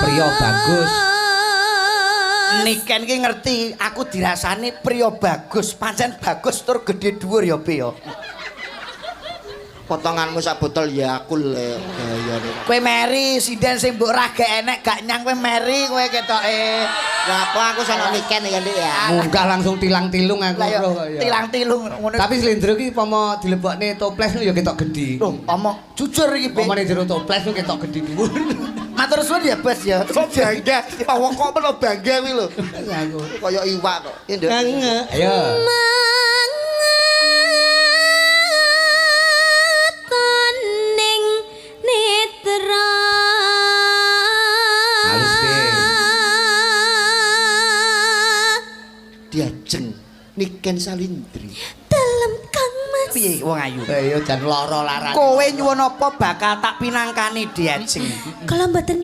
Priya bagus. Niken ki ngerti aku dirasani priya bagus, pancen bagus tur gedhe dhuwur ya, Be ya. Potonganmu sak botol Yakul le gayane. Kowe meri sinden sing mbok raga enek gak nyang kowe meri kowe ketoke. Lah apa aku sono niken ya, Ndik ya. Munggah langsung tilang-tilung aku Lah ya bro kok ya. Tilang-tilung ngono. Tapi slendro ki pomo dilebokne toples ya ketok gedhi. Loh, omong jujur iki, Be. Pomone jero toples ku ketok gedhi dhuwur. Matur suwun ya, Bos ya. Kok bangga? Wong kok meno bangga kuwi lho. Aku. Kaya iwak kok. Iya, Nduk. Ayo. Mangatoning netra. Halus, Be. Diajeng Niken Salindri. Dalem, Kang Mas. Piye wong ayu? Ayo jan lara larane. Kowe nyuwun apa bakal tak pinangkani, Diajeng. Kula mboten